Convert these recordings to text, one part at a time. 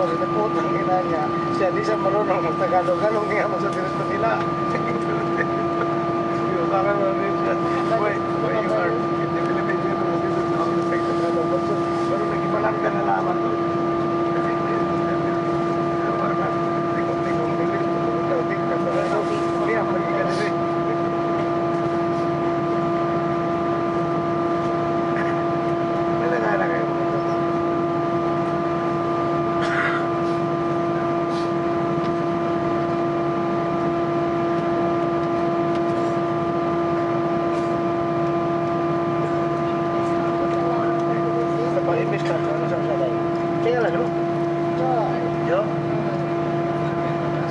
Pag naputang ina niya, siya di siya marunong mag-Tagalog. Galong niya mo sa Diyos Manila. Baka mo rin siya. Why you are in the Philippines, you know, you don't know how to speak Tagalog. Pero nag-ibalang ka na lamang doon. Kasi, parang, English, Tagalog. Niya, pag-ika nila eh. Nalagala kayo mga ito. Sa pag-imbis ka, ano sa sabay? Kaya lang, no? Yo?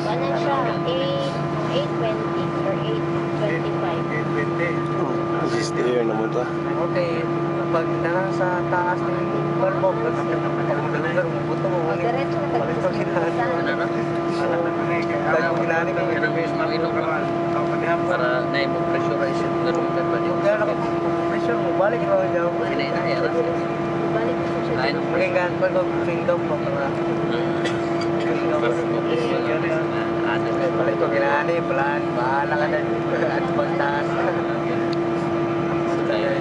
Ano siya? 8, 8:20 or 8:25. 8:20. Assist air naman ta. Okay, pag nasa taas ng balbog, pag lugar mo, buto mo, O, diretso na balik tagpos ko sila. Dahil ginani kang Para na mo pressurize yung ganun ka pa din. Kaya naka-pressure mo, balik ko ang jaw. Hinay-hinay, ara. Balik ko siya. Ay, no. Maging gan pa ko kingdom mo para kingdom. Balik ko ginani, balaan, bahala ka na. At pagtaas.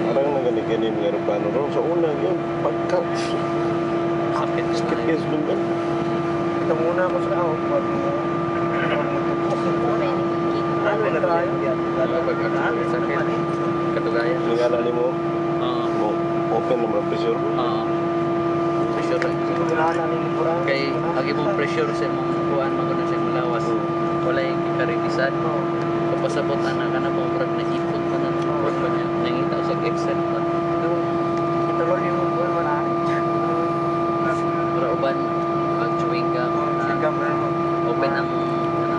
Parang nagani-gani mga aeroplano ron. Sa una yun, pagka Sakit. skip yes dun ba? Ito muna ako sa ako. Wag mo. Wag mo tupo. Ano na tayo? Sakit. Katugayan. Lingala ni mo, Oo. mo open naman ang pressure. Oo. Pressure. Ginana ni Burang. Kay agi mong pressure sa imong kuan maguna sa imong lawas. Wala yung gikarilisan. Kapasabot ana ka na mo murag naipot pa na murag pa niya. Nangita sa exit pa. Ituloy yung buwan mo na. Pero uban pag chewing gum Sigam na. Open ang ano,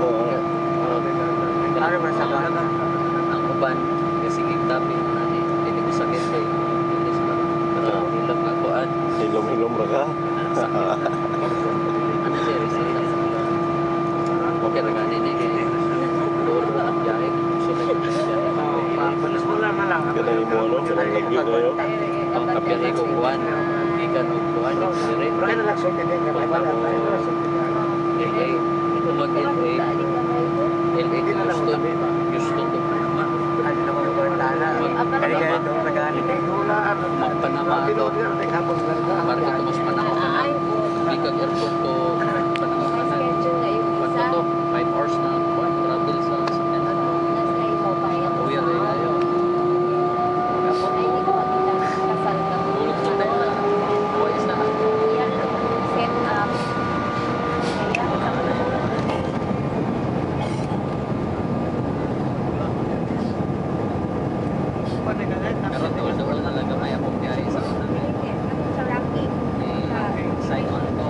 Oo. Ano ba sa ang, ang uban kasi gigtabi na ni dili ko sakit kay bilis pa. Pero hilom nga kuan. Hilom-hilom ra ka. Sakit na. Ano siya resita? Okay ra gani ni kay doon ra ang biyahe. So nag biyahe. Kanang imo ano, kanang lagyo kayo. Ang kabiyahe ko kuan gikan og kuan dire. Pero na lang sulti din. LA tumag LA LA Hindi na lang Houston tabi ba? Houston to Panama. Ano na ko tala. Kaya kaya ito nagani. Magpanama ato. Barko to mas Panama ka na. Bikag airport to Panama ka na. Kuan pa to 5 hours na kuan travel sa sakyanan. Uya rin kayo. Tulog sa tayo. Buhay na. Set up. Pero duol-duol na lang gamay akong biyahe sa una. Sa Rocky. May Saigon to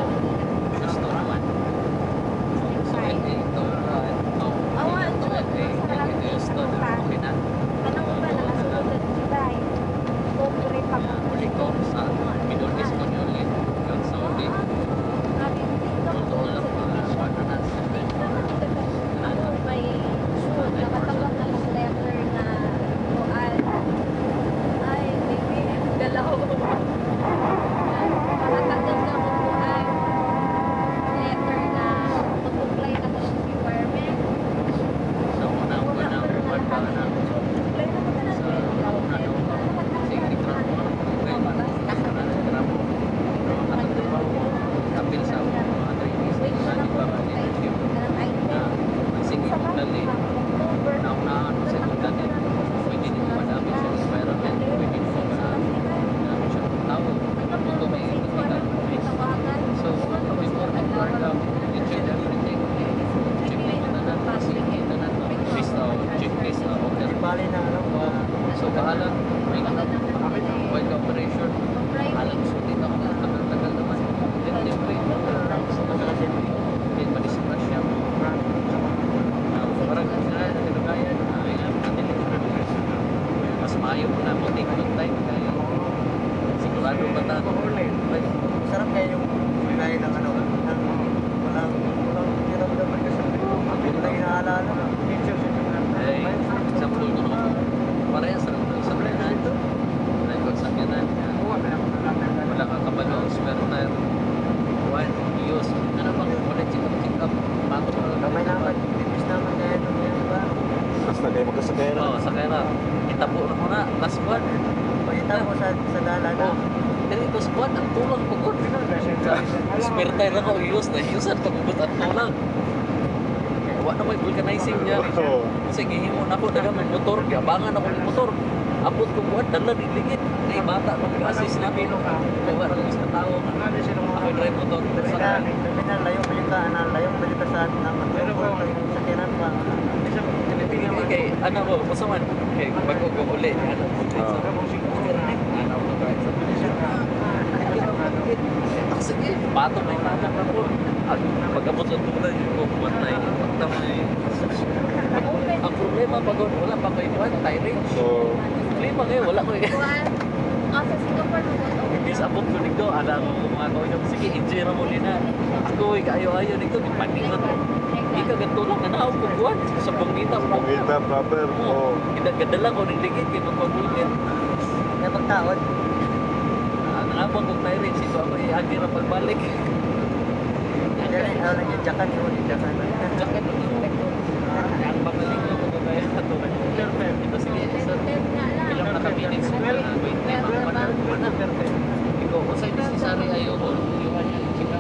Tapos kuan ang tulang pugod. Spare tire ako use na use at pagubot ang tulang. Kaya wa na may vulcanizing niya. Oo. Kasi gihimo na ako daga may motor, giabangan ako ng motor. Abot ko kuan dala ni ligid. Kay bata ko assist na ko. Kay wa ra ko sa tao. Ako drive motor. Sa Terminal, layo pa ka, ana, layo pa ka sa sakyanan pa. Kay kay ano ko, basta man kay bago ko uli ano ko sa ano ko kay sa Ah, sige, bato may tanak na po. Pag-abot sa tulad, yung kukuwan na yun. Pagtama na yun. Ang problema pag wala pa kayo kuwan, tie range. So, Problema kayo, wala ko eh. Kuan. Oh, sa Singapore mo ko. Imbis abot ko nito, ala ko mga kauyon, sige, enjoy ra mo nila. Ako, eh, kaayo-ayo nito, gipaningot. Hindi ka ganito lang, nanaw ko kuwan. Sa bangita, pangita proper. Oo. Gadala ko ng ligid, kay magpagulkit. Kaya pagtaod, Nangabang kong tie range, ito ako iagi ra pagbalik. dili ako lang yung jakan, yung jakan. Jacket ito. Ang pagaling ko kung kaya ito. Ito sige, sir. Ilang na ka minutes? Wait, time ako pa na. Ikaw, kung sa'yo necessary ayaw ko, iwan niya yung chika.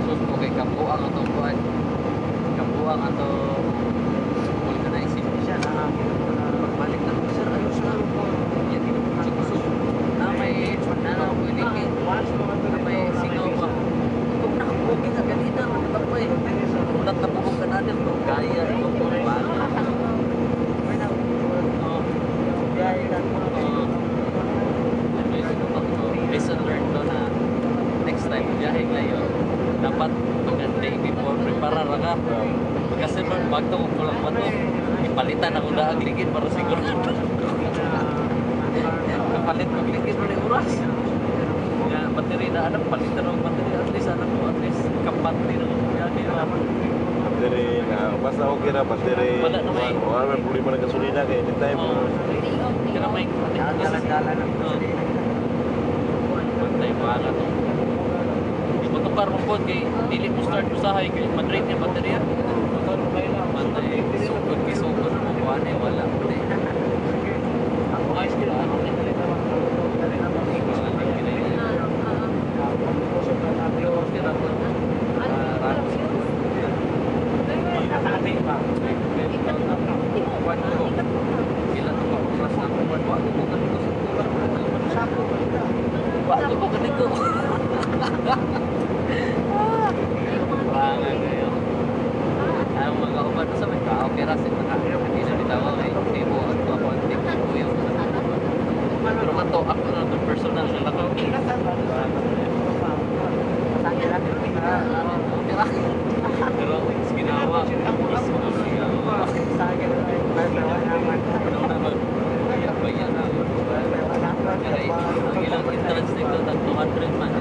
So, okay, kapuang atong kuan. Kapuang ato vulcanizing. Pagbalik na ko, sir, ayos na. Yan, kusog. Na may, na na ako iligid. Na may singaw ba. Kung nakapugi ka ganina, tapay. Kung natapugog ka natin, kung gaya, ikaw kung paano. Oo. Biyahe lang. Oo. Lesson learned to na next time biyahe ngayon, dapat mga day before, prepara ra ka. Kasi bro, bagto kung kulang pa to, ipalitan ako na ang ligid para siguro. Kapalit kong ligid mo na oras. Nga, battery na anak, palitan ako battery. At least anak ko, at least kapatri na akong biyahe. Battery na, basta okay ra battery. Wala na may- Wala may problema ng gasolina kay anytime. Oo. Kaya may Dala-dala ng gasolina. Pantay pa to. Di mo to mo po kay dili mo start usahay kay madrain niya baterya. Pantay sugod kay sugod mo kuan eh wala pud eh. Ayos kila ano ni Sila to pa oras na kuan wa ko kanito sa tulak. Wa ko kanito. Pangan kayo. Ang mga uban sa may tao kaya sa mga hindi na bitaw kay timo at ko konti ko yung pero kato ako na to personal na lakaw. Pero is ginawa. Is ginawa. Ano na mag bayan na. Kaya ang ilang entrance nito tag 200 man.